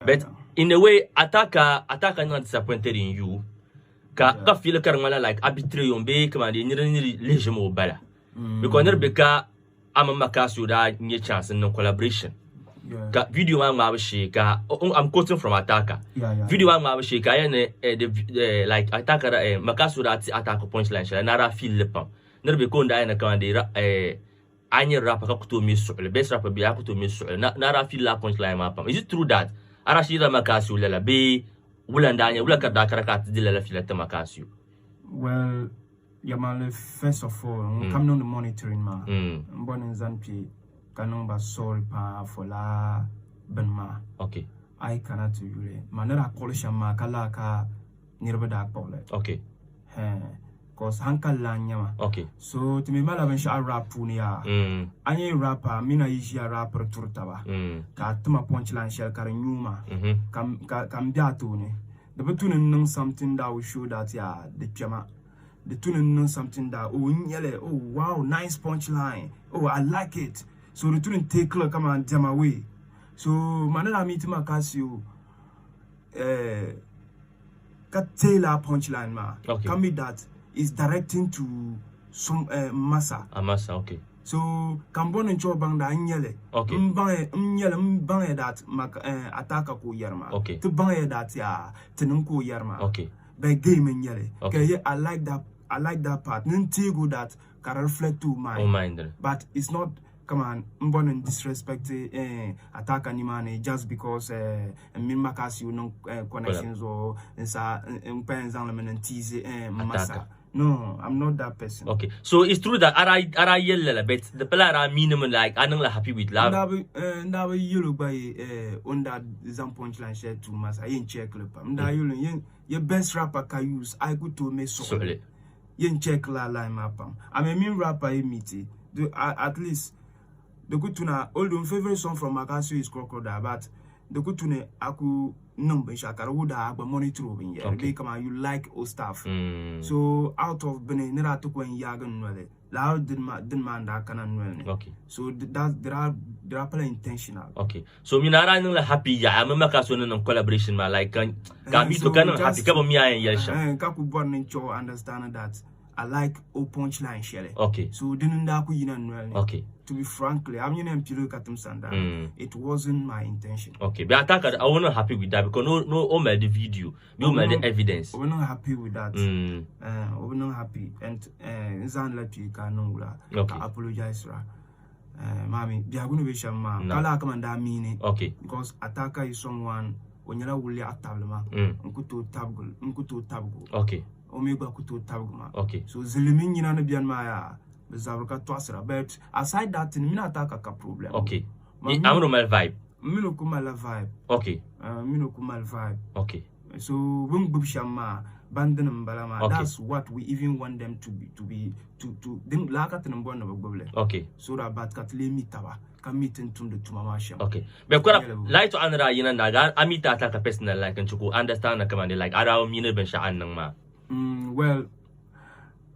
But in a way, Ataka Ataka niŋ disappointed in you. Ka ka feel ka di ŋmanila like a betray o bee kaman dee nira ni lihijim o bala. Because nira be ka a mini Makasio daa nyɛ chance n niŋ collaboration. Ka video maa ŋmaabu shee ka I'm quoting from Ataka. Video maa ŋmaabu shee ka a yɛli ni eh, the, eh, like Ataka da, eh, Makasio daa ti Ataka punchline shɛli na daa feel li pam. Nira be ka o ni daa yɛli ni kaman dee eh, A nyɛ rapper ka ku tooi me suɣili, best rapper bee a ku tooi me suɣili. Na na daa feel la punchline maa pam. Is it true that a daa shiri Makasio lala bee wula n-daa nyɛ, wula ka di daa kara ka a ti di lala fiila ti Makasio? Well, yɛlimaŋli first of all, ŋun kam niŋdi monitoring maa, m bɔri ni n zani kpe ka niŋ ba sorry paa for lala bini maa. Okay. A yi kana ti yuli, ma ni daa kpuɣili shɛm maa ka lala ka niriba daa kpuɣili. Okay. Hɛn. Cause hankali lan nyɛ ma. Okay. So ti mi malila binshɛɣu rap puuni yaa. A nyɛ rapper mini a yi ʒiya rapiri turi taba ka a tima punchline shɛli ka di nyuui ma ka ka ka m be a tooni. Di bi tu ni n niŋ something that will show that yaa di kpɛma. Di tu ni n niŋ something that oh n nyɛli oh wow nice punchline oh I like it. So di tu ni n take li kaman diɛma way. So ma ni daa meet Makasio eh, ka tailor punchline maa Okay. ka mi that is directing to some masa A masa, okay. so ka n bɔni n chɛ o baŋ daa n nyɛli Okay. n baŋ n nyɛli n baŋya that maka ataka ka o yɛri maa Okay. ti baŋya that yaa tinim ka o yɛri maa Okay. but game n nyɛli Okay. ka ye I like that I like that part ni n teego that ka di reflect to O mind ni. but it's not come on n bɔni n disrespect eh, ataka nimaani just because eh, n mini Makasio niŋ eh, connection zuɣu n sa n kpaya n zaŋli mi ni n tease eh, n masa. No, I'm not that person. Okay, so it's true that ara ara yɛli lala but the pala ara mean mi like a niŋla happy with love. N daa bi yɛl o gba ye eh, o ni daa zaŋ punchline shɛli tu masa yɛn check li pam. N daa yɛl o yɛn ye best rapper ka use I ku tooi me suɣili. Yɛn check la line maa pam. I mean mini rapper yi meet at least di ku tuna although n favorite song from Makasio is Crocodile but di ku tuni a ku niŋ binshɛɣu ka di wuhi daa a gba monitor o binyɛra bee kaman you like o stuff mm. so out of bini ni daa ti ku yɛn yaagi n noli lala dini maa n daa kana n noli ni okay. so that di daa pala intentional okay so mi na daa niŋla happy yaɣa mi Makasio ni niŋ collaboration maa like ka ka mi to ka niŋ happy ka bi mi a yɛn yɛli shɛm ka ku bɔri ni n chɛ o understand that I like o punchline shɛli. Okay. So dini n daa ku yina n noli ni. Okay. To be frankly, I'm yina n pili ka tim sanda. It wasn't my intention. Okay. But ataka I wasn't happy with that because no no o mali the video, no mali the evidence. O bi niŋ happy with that. O bi niŋ happy and n zaŋ la kpee ka niŋ wula. Okay. Ka apologize ra. Maami biɛhigu ni be shɛm maa. Ka laa kaman daa miini. Okay. Because Ataka is someone o nyɛla wuliɛɣu tabili ma. N ku tooi tabigu n ku tooi tabigu. Okay. O mi gba ku tooi tabigi ma. Okay. So zilli mini nyina ni beni maa yaa bɛ zabiri ka tɔɣisira but aside that thing, mini Ataka ka problem. Okay. A mini o mali vibe. M mini o ku malila vibe. Okay. M mini o ku mali vibe. Okay. So bɛ ni gbubi shɛm maa bandini m-bala maa. Okay. That's what we even want them to be to be to to din laa ka ti ni bɔri ni bɛ gbubi li. Okay. So that but ka ti lee mi taba ka mi ti ni tumdi tuma maa shɛm. Okay. Bɛ kɔra like to a ni daa yina naagi a mi ti a taka personal like n-chɛ ka o understand na kaman like a daa mi ni binshɛɣu a ni niŋ maa. Well,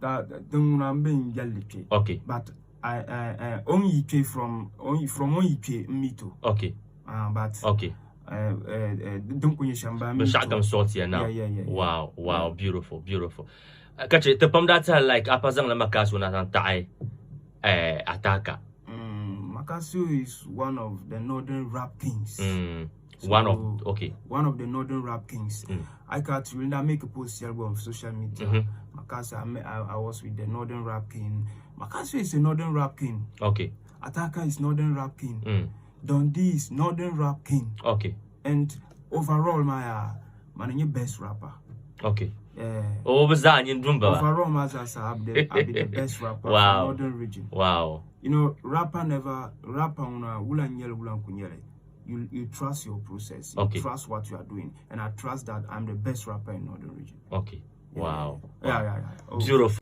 that din ŋuna m be n yɛlli kpe. Okay. But I, I, I, o ni yi kpe from, o ni, from o ni yi kpe m mi to. Okay. But Okay. Din ku nyɛ shɛm ba mi Binshɛɣu kam sort ya now. Yeah. Wow, beautiful, beautiful. Ka che ti pam daa tihi like a pa zaŋla Makasio na zaŋ taɣi Ataka. Makasio is one of the northern rap kings. So, one of, okay. One of the northern rap kings. I can't really make a post here on social media. Makasio, I was with the northern rap king. Makasio is a northern rap king. Okay. Ataka is northern rap king. Dundee is northern rap king. Okay. And overall, my man, your best rapper. Okay. Yeah. Oh, but that you don't Overall, my sasa, I'll be the best rapper wow. from northern region. Wow. You know, rapper never rapper una ula nyele ula kunyele. You trust your process. You okay. trust what you are doing, and I trust that I'm the best rapper in northern region. Okay. Yeah. Wow. Yeah. Oh. Beautiful.